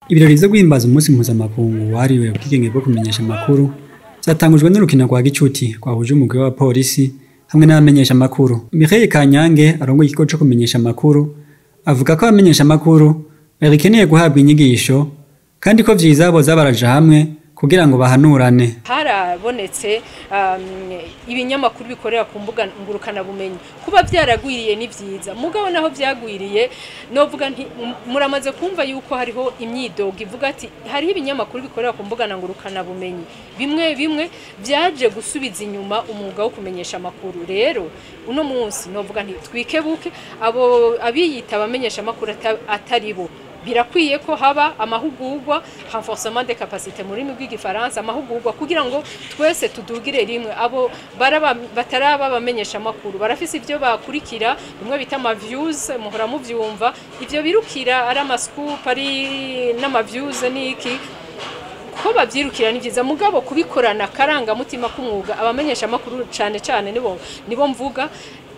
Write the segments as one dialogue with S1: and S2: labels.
S1: Ibirori vyo guhimbaza umunsi mpuzamakungu wahariwe ubwigenge bwo kumenyesha amakuru vyatangujwe n'urukino rwa gicuti rwahuje umugwi w'abapolisi hamwe n'abamenyesha amakuru. Mireille Kanyange arongoye ikigo co kumenyesha amakuru avuga ko abamenyesha amakuru bagikeneye guhabwa inyigisho kandi ko vyiza boza baraja hamwe kugira ngo bahanurane.
S2: Harabonetse ibinyamakuru bikorera ku mbuga ngurukana bumenyi, kuba vyaragwiriye ni vyiza, mugabo naho vyagwiriye novuga nti muramaze kumva yuko hariho imyidogo ivuga ati hariho ibinyamakuru bikorera ku mbuga ngurukana bumenyi bimwe bimwe vyaje gusubiza inyuma umwuga wo kumenyesha amakuru. Rero uno munsi novuga nti twikebuke abo abiyita abamenyesha amakuru atari bo. Birakwiye ko haba amahugurwa, renforcement des capacités mu rurimi rw'igifaransa, amahugurwa kugira ngo twese tudugire rimwe. Abo bataraba bamenyesha amakuru barafise ivyo bakurikira, bimwe bita ama views, muhora muvyumva ivyo birukira ari ama scoop ari n'ama views niki ko bavyirukira ni vyiza, mugabo kubikorana karangamutima k'umwuga. Abamenyesha amakuru cane cane nibo mvuga,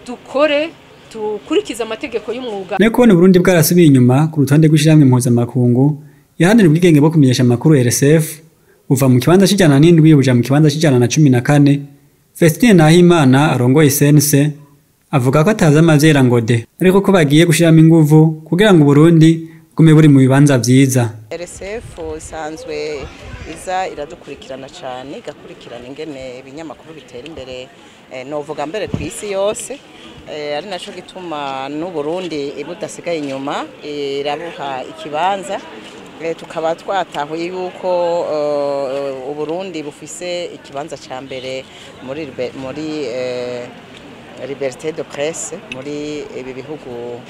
S2: dukore tukurikiza amategeko y'umwuga.
S1: Nayo kubona Burundi bwarasubiye inyuma ku rutonde rw'ishirahamwe mpuzamakungu iharanira ubwigenge bwo kumenyesha amakuru RSF, buva mu kibanza c'107 buja mu kibanza c'114. Vestine Nahimana arongoye CNC avuga ko atazi amavyera ngo de, ariko ko bagiye gushiramo inguvu kugira ngo Burundi bugume buri mu bibanza vyiza.
S3: RSF isanzwe iza iradukurikirana cyane, igakurikirana ingene ibinyamakuru bitera imbere, novuga mbere ku isi yose, ari naco gituma n'Uburundi budasigaye inyuma, irabuha ikibanza. Tukaba twatahuye yuko Uburundi bufise ikibanza ca mbere muri liberté de presse muri ibi bihugu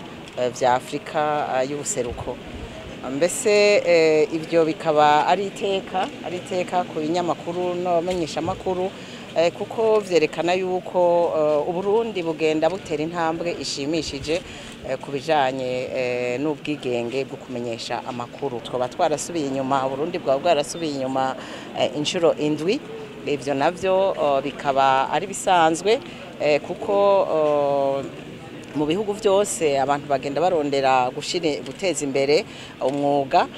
S3: vya Afrika y'ubuseruko. Mbese ibyo bikaba ari iteka ku binyamakuru n'abamenyeshamakuru, kuko vyerekana yuko Uburundi bugenda butera intambwe ishimishije ku bijanye n'ubwigenge bwo kumenyesha amakuru. Twaba twarasubiye inyuma, Uburundi bwaba bwarasubiye inyuma inshuro 7. Ivyo navyo bikaba ari bisanzwe, kuko mu bihugu byose abantu bagenda barondera guteza imbere umwuga.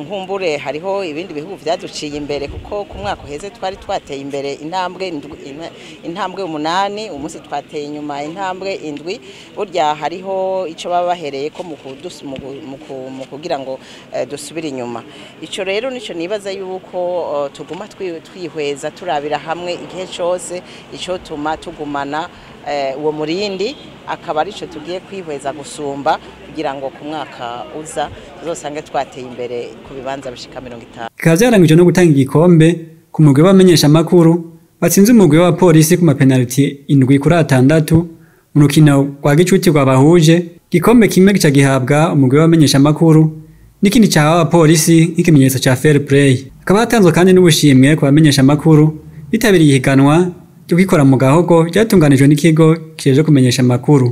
S3: Nkumbure hariho ibindi bihugu vyaduciye imbere, kuko ku mwaka uheze twari twateye imbere intambwe 8, umunsi twateye inyuma intambwe 7. Burya hariho ico baba bahereye ko mu kugira ngo dusubire inyuma. Ico rero nico nibaza yuko tuguma twihweza turabira hamwe igihe cose ico tuma tugumana uwo murindi, akaba arico tugiye kwihweza gusumba kugira ngo ku mwaka uza tuzosange twateye imbere ku bibanza bishika 50.
S1: Bikaba vyarangije no gutanga igikombe ku mugwi w'abamenyesha amakuru batsinze umugwi w'abapolisi ku mapenaliti 7 kuri 6 mu rukino rwa gicuti rwabahuje. Igikombe kimwe gica gihabwa umugwi w'abamenyesha amakuru n'ikindi cahawe abapolisi nk'ikimenyetso ca fair play. Hakaba hatanzwe kandi n'ubushimwe ku bamenyesha amakuru bitabiriye ihiganwa ryo kwikora mu gahogo ryatunganijwe n'ikigo kijejwe kumenyesha amakuru.